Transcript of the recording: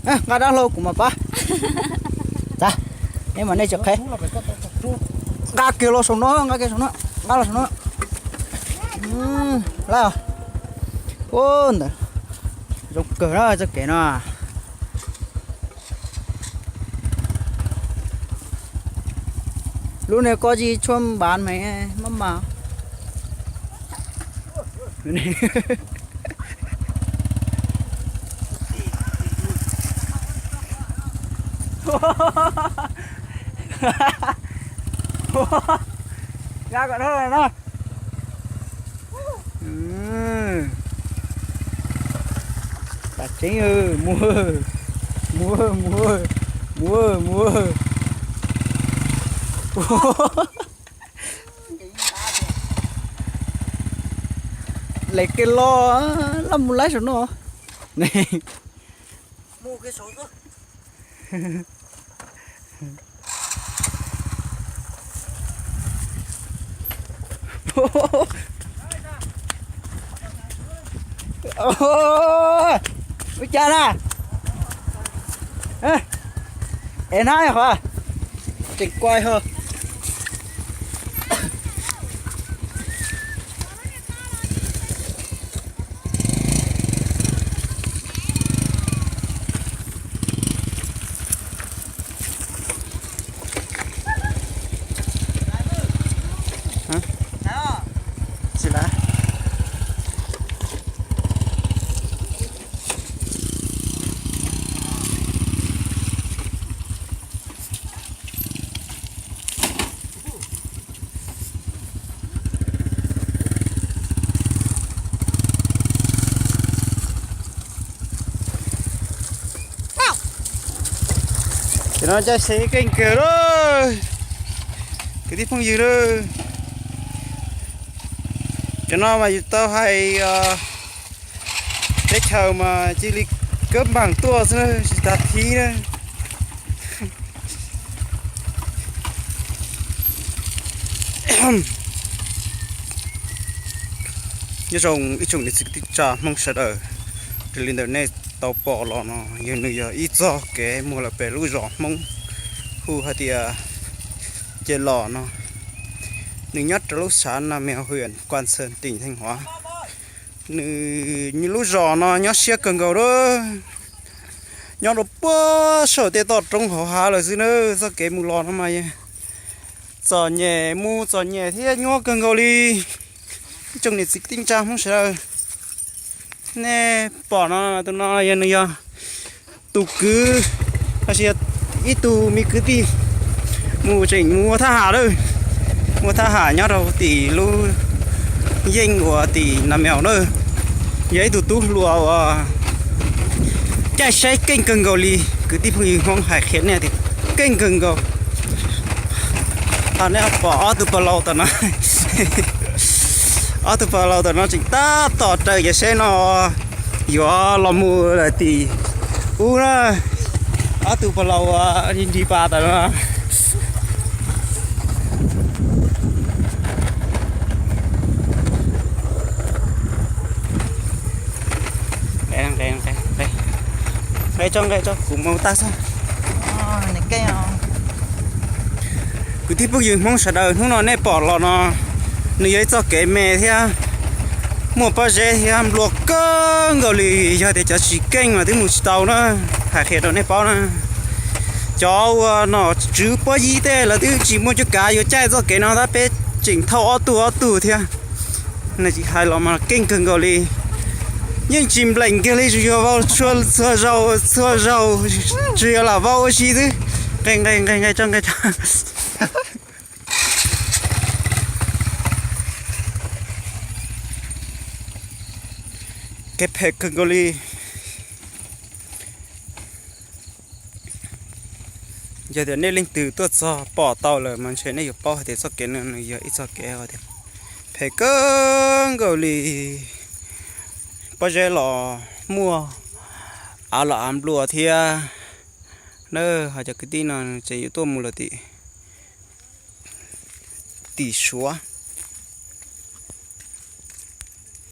Nqa dab hlau kuv mam pab. Txav, nej mas nej tsis qheb. Nqa kiag los saum no, nqa kiag saum no, nqa los saum no. Lawm, ntawd zoo kawg na txoj kev no. Lub niag ko tsis tshua npav me maj mam. Nqa kom dhau no. Tam tseeb, mus, mus, mus, mus, mus. Lem kiag los, los mus laib saum no. Ua cas na? Es hnab qhov tseem kuai ho. Cov no caij sev keej kawg lawm, kwv tij phooj ywg lawm. Cov no mas yus tau hais teb chaws mas cia li kab npaam tuaj xwb na, tsis tas thib na. Nyob zoo ib tsoom niam txiv kwv tij neej tsa Hmoob sawv daws, raws li ntawm nej tau pom los no, yog nws yog ib txoj kev muag lawm pem lub zos Hmoob hu hais tias Ces Los no. Nws nyob rau lub xav Nam Meo, huyện Quan Sơn, tỉnh Thanh Hóa. Nws lub zos no nyob siab kawg nkaus lawm, nyob rau puag saum tej toj roob hauv hav lawm xwb na. Txoj kev mus los no mas txom nyem mus txom nyem thiab nyuaj kawg nkaus li. Ib tsoom niam txiv kwv tij neej tsa Hmoob sawv daws, nej pom no, tus no yog nws yog tus kwv, tab sis yog ib tug me kwv tij mus tseem mus ua thab ham lawm, ua thab ham nyob rau tim lub yeej uas tim Nam Meo na. Yog ib tug tub hluas uas caij saib keej kawg nkaus li, kwv tij phooj ywg Hmoob hais qhia nej tias keej kawg nkaus. Ho nej pom ob tug pas laus tom no, ob tug pas laus tom no tseem tab tom raws yav seb no yuav los mus lawm tim ub na. Ob tug pas laus nrig pas tom no. Nqe tso, nqe tso, kuv mus tag xwb. Kwv tij phooj ywg Hmoob sawv daws, hnub no nej pom los no, nws yog ib txoj kev me thiab muaj pob zeb thiab nplua kawg nkaus li. Yog tias cov tsis keej mas twb mus tsis tau na, hais qhia rau nej paub na. Cov uas nom tswv pob yib tej lawv twb tsis muaj cuab kav yuav caij txoj kev no tab, peb tseem thauj ob tug ob tug thiab. Nej tsis hais los mas keej kawg nkaus li. Yeej tsis npleem kiag li, tsuas yog vau txhua zaus txhua zaus, tsuas yog lam vau ua si xwb. Nqe, nqe, nqe, nqe tso, nqe tso. Kev phem kawg nkaus li. Yog tias nej leej twg tuaj txog pom tau lawm mas ntshe nej yuav paub hais tias txoj kev no nws yog ib txoj kev tias phem kawg nkaus li. Pob zeb los muaj, av los av nplua thiab na. Ho cov kwv tij no tseem yuav tuaj mus lawm tim, tim Suav.